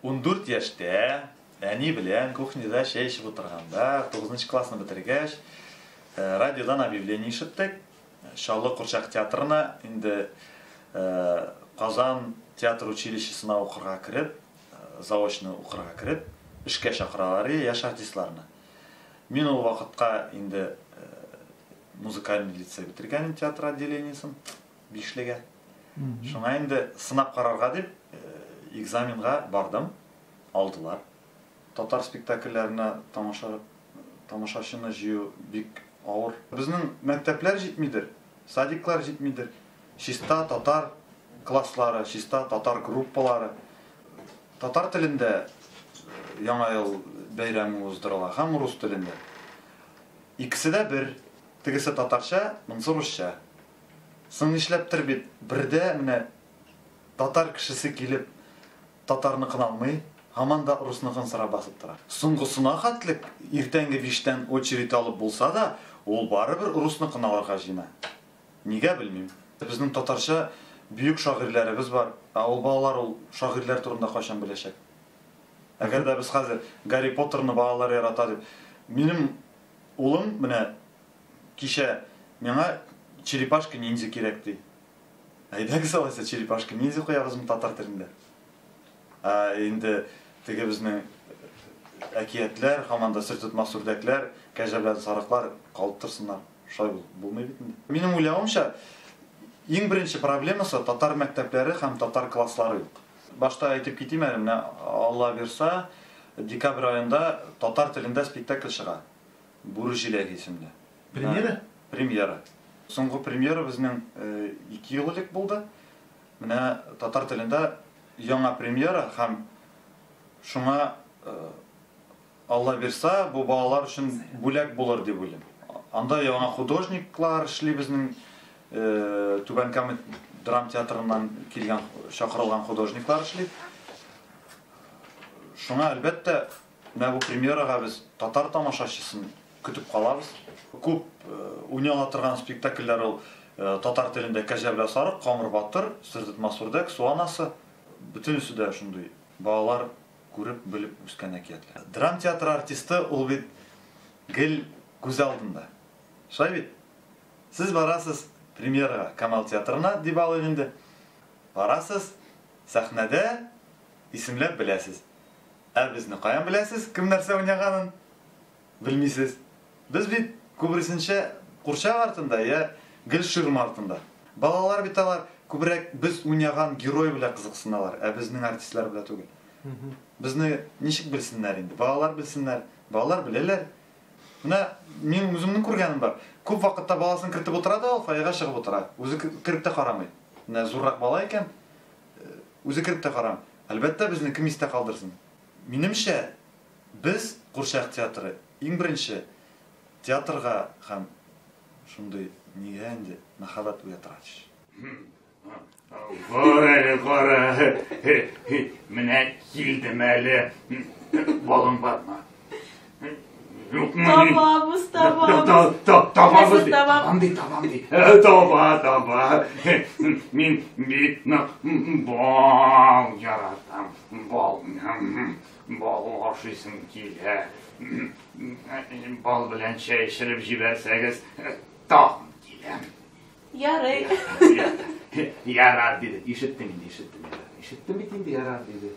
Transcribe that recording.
14 яшьтә әни белән кухняда чәй эчеп утырганда, 9 классны бетергәч, радиодан объявление ишеттек. Чаллы курчак театрына инде Казан театр училищесына укырга кереп, заочно укырга кереп, эшкә чакыралар яшь артистларны. Мин ул вакытка инде музыкальный лицей бетергән театр отделениесен бишлегә. Шуңа инде сынап карарга дип экзаменга бардым, алдылар. Татар спектакльләренә тамашачыны җыю бик авыр. Безнең мәктәпләр җитмидер, садиклар җитмидер. Чиста татар класслары, чиста татар группалары. Татар телендә Яңа ел бәйрәме уздырыла һәм рус телендә. Икесе дә бер. Тегесе татарча, монысы русча. Соң нишләптер бит бердә менә татар кешесе килеп татарныкын алмый, һаман да русныкын сорап басып тора. Соңгысына хәтлек иртәнге 5-тән очередь алып булса да, ул барыбер русныкын алырга җыена. Нигә, белмим. Безнең татарча бөек шагыйрьләребез бар, ә ул балалар ул шагыйрьләр турында кайчан беләчәк? Әгәр дә без хәзер Гарри Поттерны балалар ярата дип, минем улым менә кичә миңа Черепашка ниндзя кирәк ди. Әйдәгез алайса Черепашка ниндзя куябызмы татар телендә? Ә инде теге безнең әкиятләр, һаман да сер тотмас үрдәкләр, кәҗә белән сарыклар калып торсыннар. Шулай булмый бит инде. Минем уйлавымча, иң беренче проблемасы татар мәктәпләре һәм татар класслары юк. Башта әйтеп китим әле, менә Алла бирса, декабрь аенда татар телендә спектакль чыга. Бүре җиләге исемле. Премьера? Премьера. Соңгы премьера безнең 2 ел элек булды. Менә татар телендә яңа премьера һәм шуңа Алла бирса, бу балалар өчен бүләк булыр дип уйлыйм. Анда яңа художниклар эшли безнең Түбән Кама драма театрыннан килгән, чакырылган художниклар эшли. Шуңа әлбәттә, менә бу премьерага без татар тамашачысын көтеп калабыз. Күп уйнала торган спектакльләр ул татар телендә Кәҗә белән сарык, Камыр батыр, Сер тотмас үрдәк, Су анасы. Бөтенесе дә шундый балалар күреп, белеп үскән әкиятләр. Драма театры артисты ул бит гел күз алдында. Шулай бит? Сез барасыз премьерага Камал театрына дип алыйк инде. Барасыз, сәхнәдә исемләп беләсез. Ә безне каян беләсез, кем нәрсә уйнаганын? Белмисез. Без бит күбресенчә курчак артында я гел ширма артында. Балалар бит алар күбрәк без уйнаган герой белән кызыксыналар, ә безнең артистлар белән түгел. Безне ничек белсеннәр инде? Балалар белсеннәр. Балалар беләләр. Менә мин үземнең күргәнем бар. Күп вакытта баласын кертеп утыра да ул фойега чыгып утыра. Үзе кереп тә карамый. Менә зуррак бала икән, үзе кереп тә карамый. Әлбәттә, безне кем истә калдырсын? Минемчә, без курчак театры иң беренче театрга һәм шундый нигә инде мәхәббәт уятырга тиеш. Кара әле, кара. Менә килдем әле. Балың бармы? Юкмы? Табабыз, табабыз. Табабыз ди. Табам. Табам ди, табам ди. Таба, таба. Мин бик нык бал яратам. Бал. Бал ашыйсым килә. Бал белән чәй эчереп җибәрсәгез, тагын киләм. Ярый. Ярар диде. Ишеттем инде, ишеттем. Ишеттем бит инде, ярар диде.